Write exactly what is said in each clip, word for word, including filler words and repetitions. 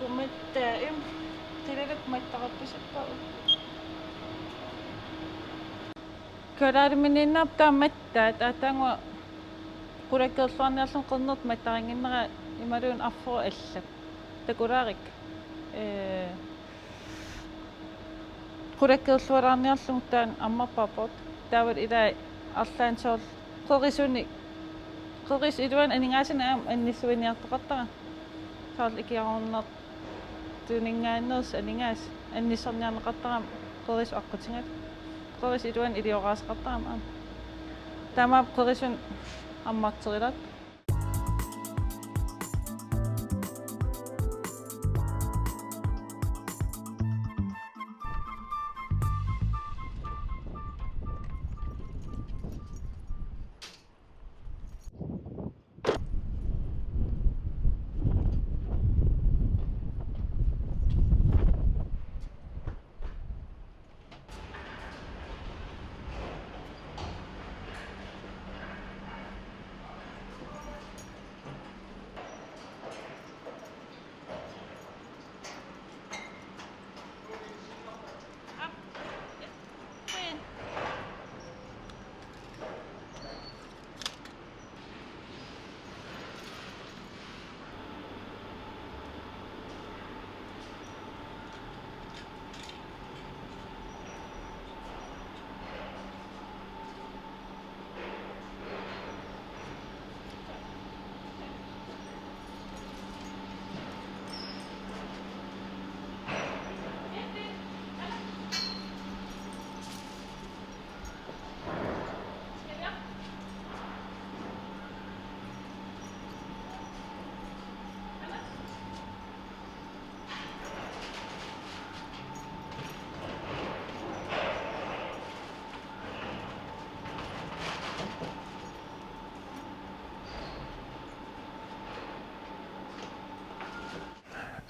Umatta im tilalak mattaqarpasippa. Kalaaliminniinnarput taamattaat aataannguaq qulakkeerluarniarlunga qernertoq mattarinnginnera imaluunniit arferup allap. Takulaarikka. Ee, qulakkeerlualaarniarlunga taanna ammarparput. Taavalu ilai arlaanni soorlu qerisunik. Qerisut iluanni aningaasanik aamma annissuiniartoqartarami. Soorlu ikiaroornartuninngaanneersut aningaasat annissorniarneqartaramik qerisut aqqutigalugit. Qerisut iluanni ilioraasaqartaramik aamma. Taamaappoq qerisunik ammarterilaarpoq.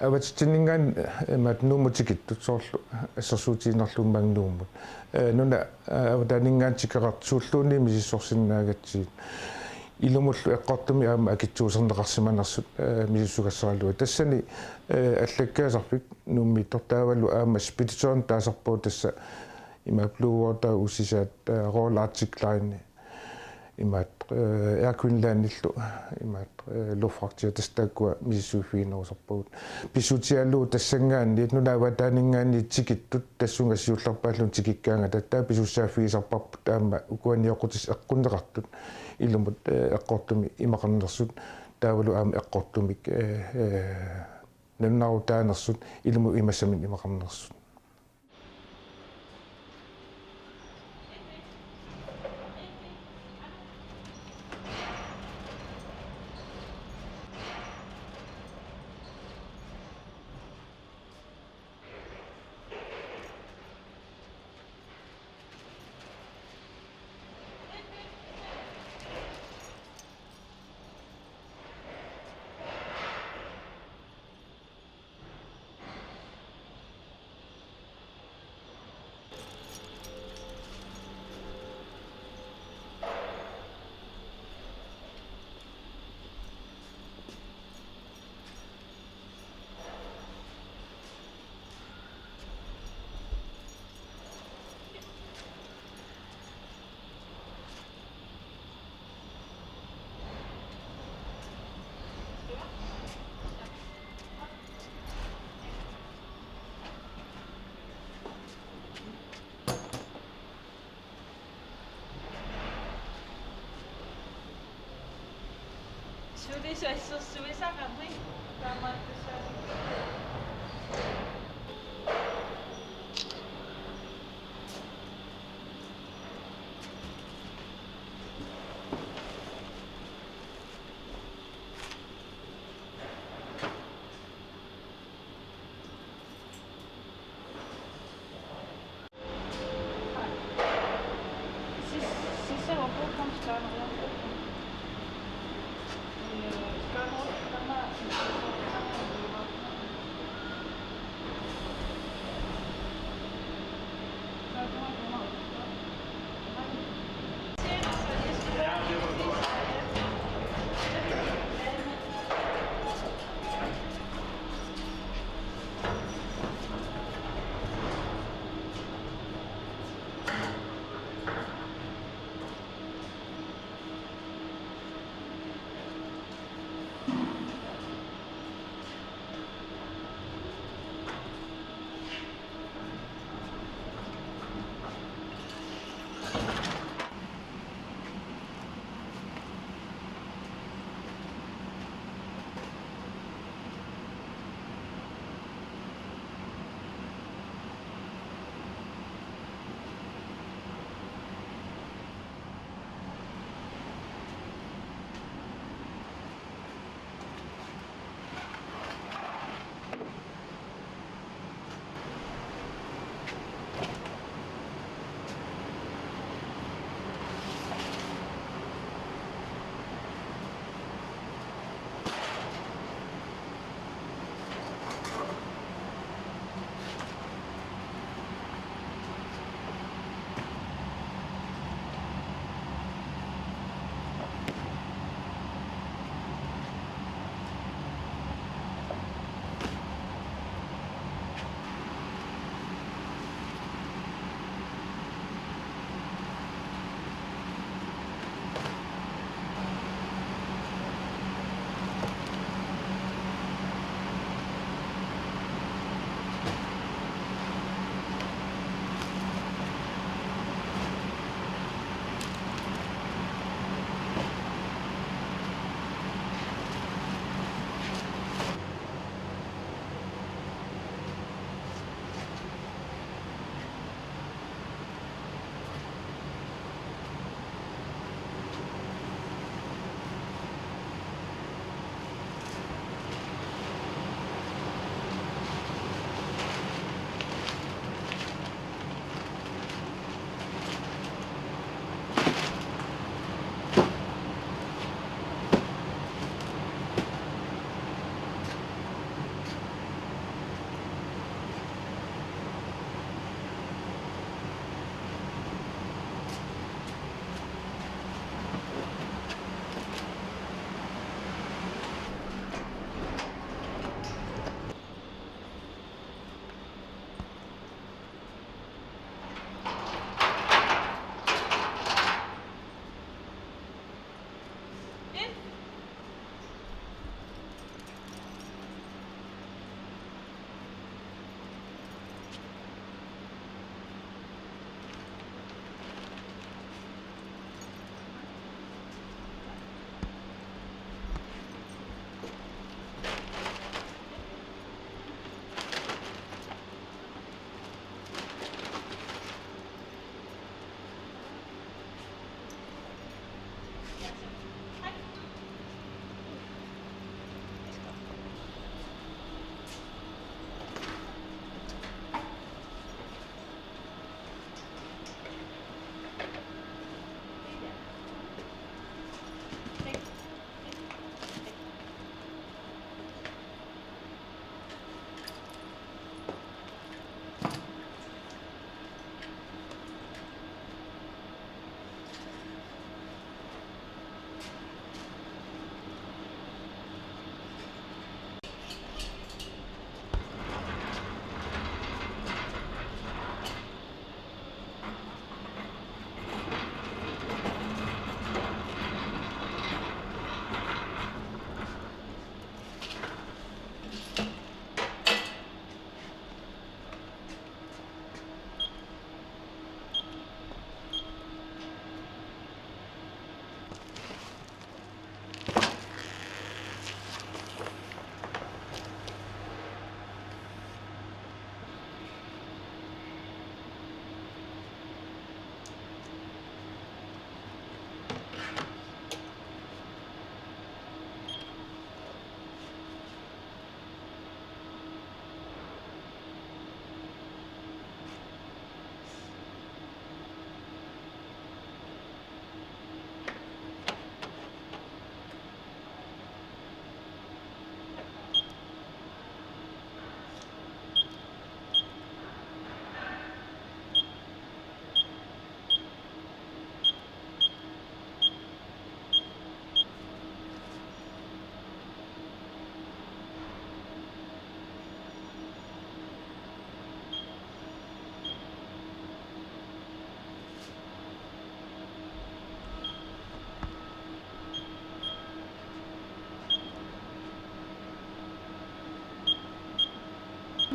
Avatitsinninngaanniit, eh, imaattoq Nuummut tikittut soorlu assersuutigiinnarlugu maanga Nuummut. Eh, nunap, eh, avataaninngaanniit tikeqartut suulluunniit misissorsinnaagatsigit. Ilumullu eqqortumik aamma akitsuuserneqarsimanersut, eh, misissugassaralugu. Tassani, eh, allakkaasarfik Nuummiittoq taavalu aamma speditørinut taasarpugut tassa imaappoq Blue Water usisaat, eh, Royal Arctic Line. Imaattoq, eh, Air Greenlandillu, imaattoq, eh, Luftfragtia tassa taakkua misissuiffiginerusarpagut. Pissutigalugu tassanngaanniit, nunap avataaninngaanniit tikittut, tassunga siullerpaalluni tikikkaangata, taava pisussaaffigisarparput aamma ukua nioqqutissat eqqunneqartut, ilumut, eh, eqqortumik imaqarnersut, taavalu aamma eqqortumik, eh, eh, nalunaarutaanersut, ilumut imassaminnik imaqarnersut. Sulisut assersuisarami taamaattussaanik.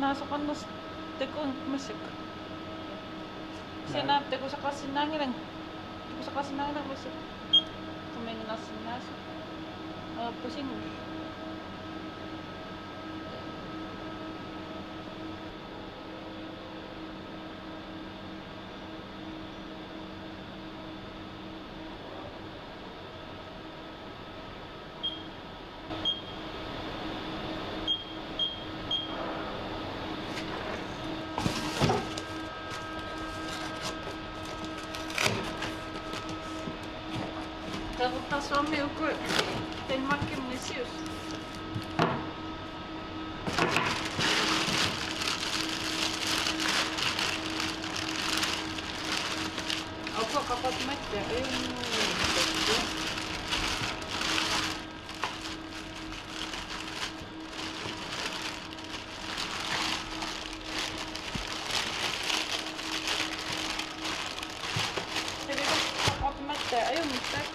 Naasoqarnersoq takuuk massakkut. Kisianni aamma takusaqarsinnaanngilanga. Takusaqarsinnaanngilanga massakkut. Qummut ingerlaarsinnaasoq. Aa, pusingi. Tapertarsuarmi uku Danmarkimi nassiussat. Uku qaqortumatta, ajunngilaq. Qaqortumatta, ajunngilaq.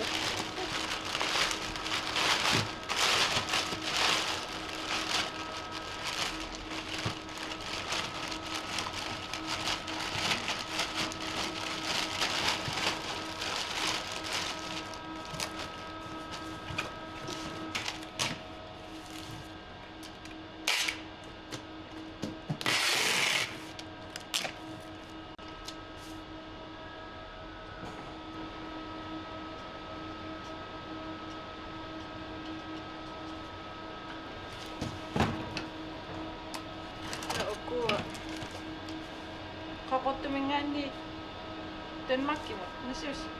Uku qaqortuminngaanniit Danmarkimut nassiussat.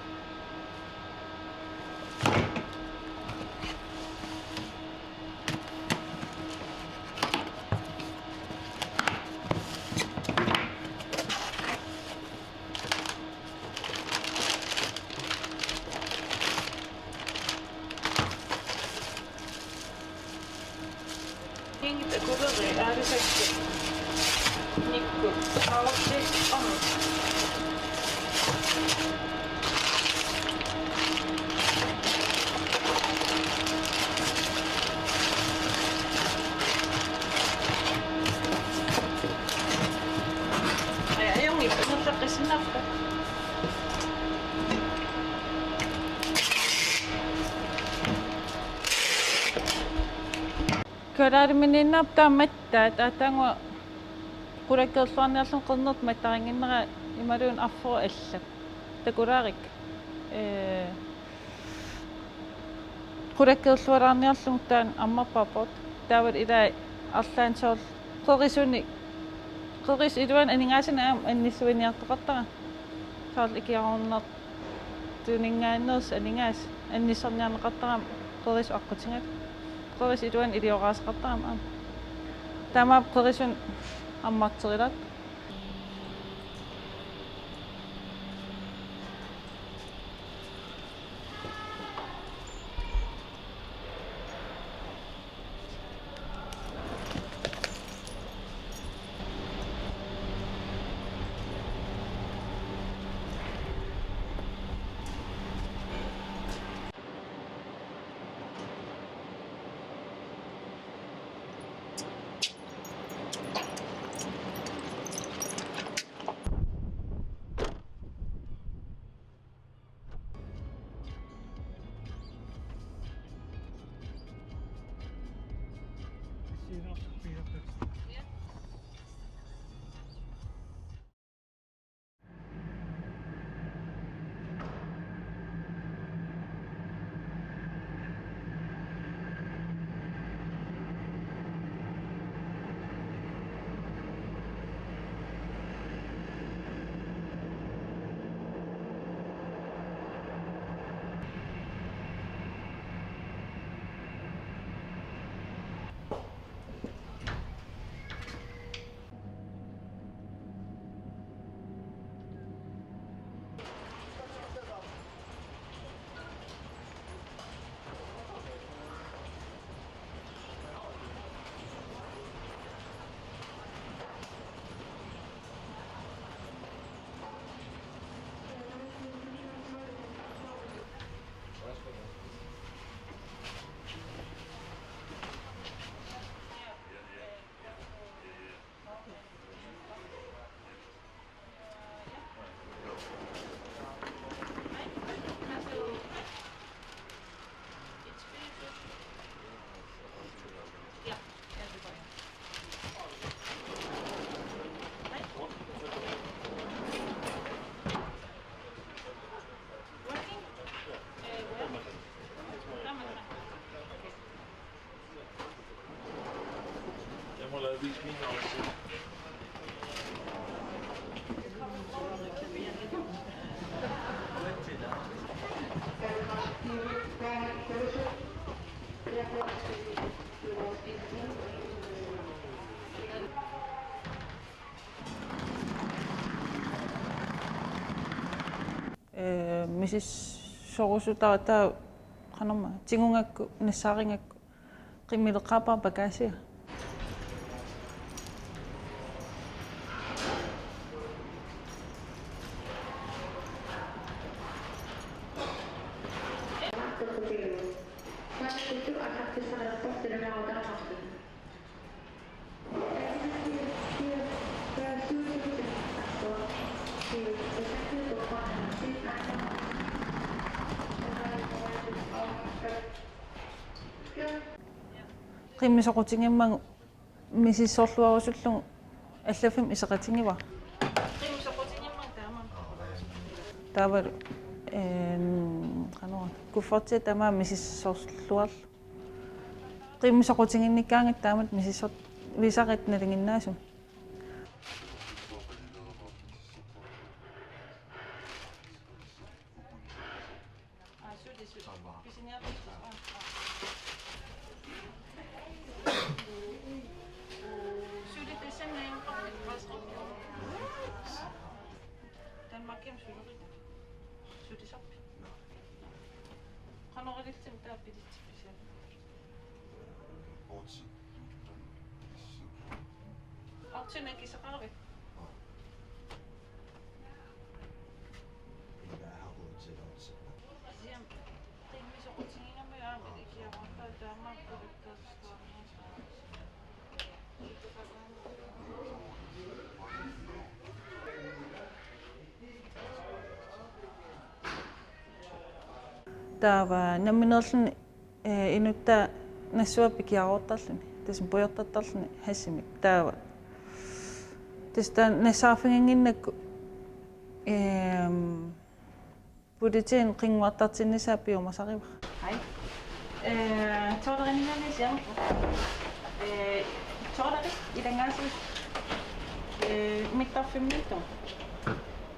Ingi takuleri aalisakkat. Nikkut. Aorti. Amu. Ai, ajunngilaq, nutaqqisinnarpa. Kalaaliminniinnarput taamaattaat, aatsaannguaq qulakkeerluarniarlunga qernertoq mattarinnginnera imaluunniit arferup allap. Takulaarikka. Ee, qulakkeerlualaarniarlunga taanna ammarparput. Taavalu ilai arlaanni soorlu qerisunik, qerisut iluanni aningaasanik aamma annissuiniartoqartarami. Soorlu ikiaroornartuninngaanneersut aningaasat annissorniarneqartarami qerisut aqqutigalugit. Qerisut iluanni ilioraaseqartarami aamma. Taamaappoq qerisunik ammarterilaartoq. Ee, misissorusutara taava qanormaa tigugakku nassaarigakku qimmileqqaarpara pakaasiga. Qimmisoqutigimmagit misissorluarusullugu allaffimmi iseqatigivara. Taava, ee, qanormaa kuffertia tamaat misissorluarlugu. Qimmisoqutiginnikkaangatta taamatut misissor-, visarit nalinginnaasumik. Danmarkimi suleqita. Sulisarpit? Qanoq ilillutit taava billetsit pisiat? Otte. Otte nakiseqaravit? Iam, qimmisoqutigigamigit aamma ikiaroortaa taamaappoq. Taava nammineerluni, ee, inuttaa nassuiarput ikiaroortarluni, tassa pujortartarluni hashimik. Taava tassa taanna nassaarfiginnginnakku, eem, politiini qinnguartartinnissaa piumasarivara. Hej. Øh, tolverinnginnami sianerpoq. Øh, tolveri ilanngaasiit, øh, mittarfimmiittoq.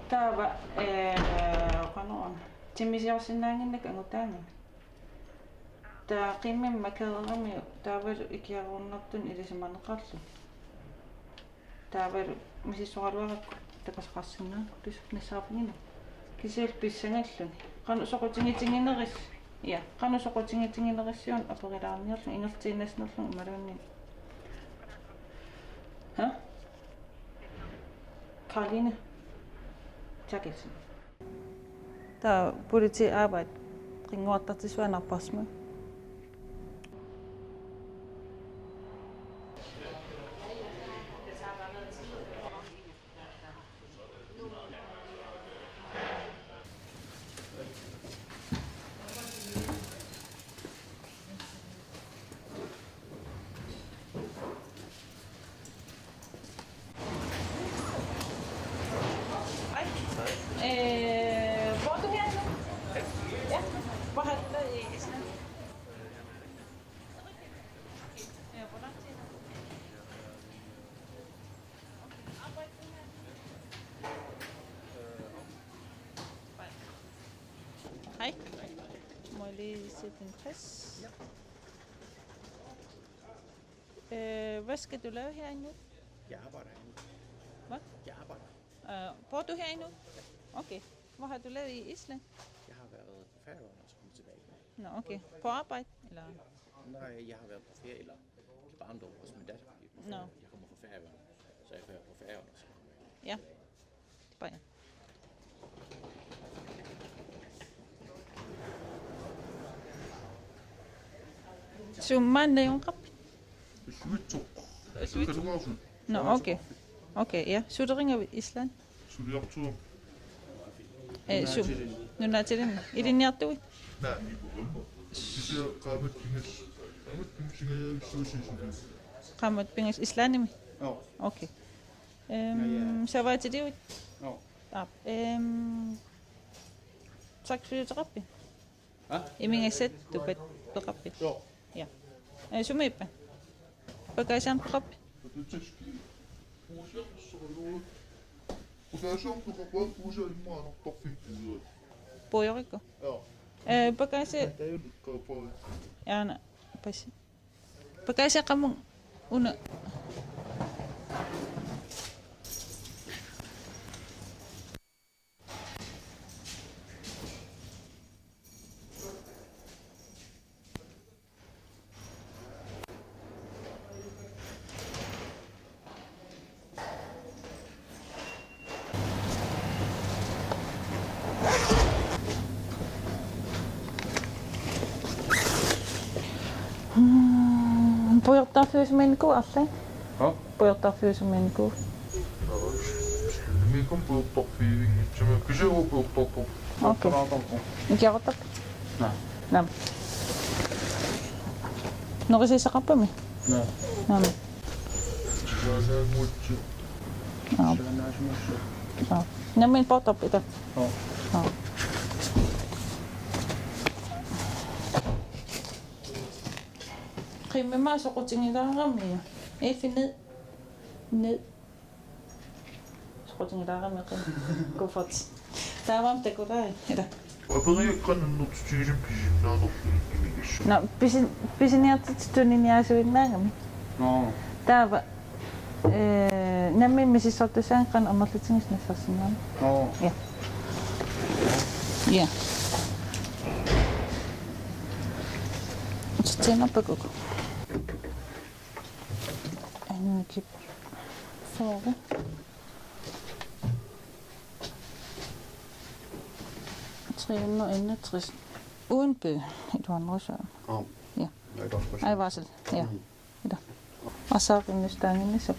Taava, øh, qanoruna, timisiorsinnaannginnakku angutaagami. Taava qimmimma markereramiuk taavalu ikiaroornartuni ilisimaneqarluni. Taavalu misissoraluarakku takusaqarsinnaavoq pis-, nassaarfigineq. Kisianni pissangalluni. Qanoq soqutigitigineris-, ja, qanoq soqutigitiginerisiuk aperilaarniarlunga ingerlatiinnassanerlunga imaluunniit. Ha? Karoline Terkelsen. Taava politiit aappaat qinnguartartissuaat napparsimavoq. Hej. Øh, bor du her nu? Ja. Hvor har du været i Island? Ja, hvor lang tid har du? Okay, arbejder du her? Hej. Må jeg lige se din pas? Ja. Øh, hvad skal du lave herinde? Jeg arbejder herinde. Hvad? Jeg arbejder. Øh, bor du herinde? Okay. Hvor har du lavet i Island? Jeg har været på Færøerne og så kommet tilbage. Nå, okay. På arbejde, eller? Nej, jeg har været på ferie, eller i barndom hos min datter. Vi er på ferie. Nå. Jeg kommer fra Færøerne, så jeg har været på Færøerne og så kommer jeg. Ja. Det er bare, ja. Summa neonqap. Suitsoq. Suitsoq. Nå, okay. Okay, ja. Suleringavit Island? Suliortuuvoq. Eh, su-, nunaatilinnut. Ilinniartuuit? Naa. Kisianni qaammat pingas-, qaammat pingasingajavissuusi suliaq. Qaammat pingasut Islandimi? Joo. Okay. Øhm, ja, ja. Savaatiliuit? Joo. Aap. Øhm, taxapeqarpit? Hva? Imigassat tupat peqarpit? Joo. Ja. Eh, sumiippat? Bagageanut peqarpit? Puusiarnersoq. Puusiarnersoq. Puusiarnersoq. Puusiarnersoq. Puusiarnersoq. Puusiarnersoq. Puusiarnersoq. Ee, pakaasi. Aana, pasi. Pakaasi qamun una. Mm, pujortarfiusimanikuuit arlaat? Haa? Pujortarfiusimanikuuit. Mikum pujortarfiusinngitsumi. Kisianni pujortartoq. Okay. Pujortartoq. Ikiortarpoq? Naa. Naamik. Nerisassaqarpami? Naa. Naamik. Aap. Aap. Nammineq pujortarpit? Aap. Aap. Qimmimma soqutigilaarami. Effi ned. Ned. Soqutigilaarami qim-, kuffert. Taava aamma takulaaruk. Ila. Aperiakka nunnutsutigisumik pisinnaanerlugit imigassammat. Naa, pisin-, pisiniartitsisut tuniniaasuinnaagami. Naa. Taava, ee, nammineq misissortussaagakku qanoq amerlatigisut nassarsinnaanerlugit. Naa. Ja. Ja. Utertinnerpakka uku. Annikip. Fyrre. Tre hundrede og enogtres. Uden bøde. Et hundrede, så. Aap. Ja. Advarsel. Advarsel. Ja. Mm. Ila. Arsaaqqinnissutaa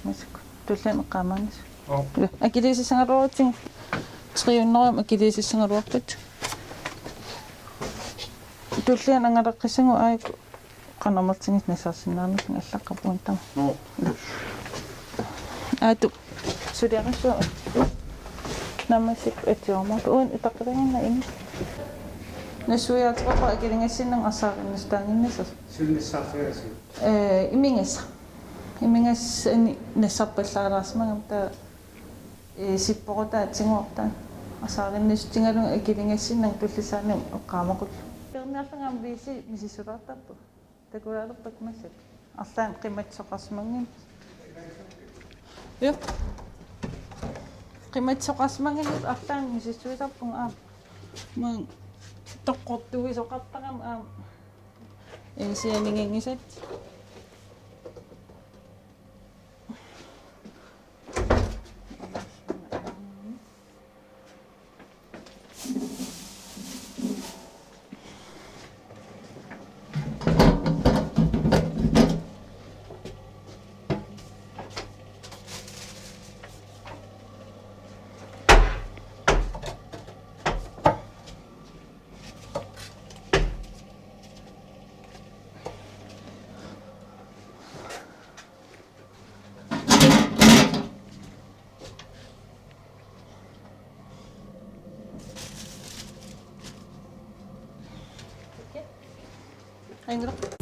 massakkut. Tulliani eqqaamaanissamut. Aap. Ila. Akiliisassagaluarutsigu. Tre hundrede akiliisassagaluarpat. Tulliani angalaqqissaguit aajuku qanoq amerlatigisut nassarsinnaanerlugit allaqqavoq taama. Naa. Aatu. Suliarissuaq. Naammassipput atuarmat. Uani utaqqilaarnanga imi. Nassuiaateqarpoq akiligassinnagit arsaaqqinnissutaa massakkut. Suli nassaarfigaasiuk? Ee, imigassaq. Imigassanik nassarpallaalaarsimagama taava, ee, sipporutaa tiguartaa. Arsaaqqinnissutaa tigalugit akiligassinnagit tullissaani eqqaamaqul. Peerniarlunga aamma viisi misissulaartarpoq. Takulaarpakka massakkut. Arlaannik qimatsoqarsimannginnami. Joo. Qimatsoqarsimannginnami arlaannik misissuisarpunga aamma. Maanna toqqortuisoqartarama aamma. Ee, sianiginngisat. Aingeru.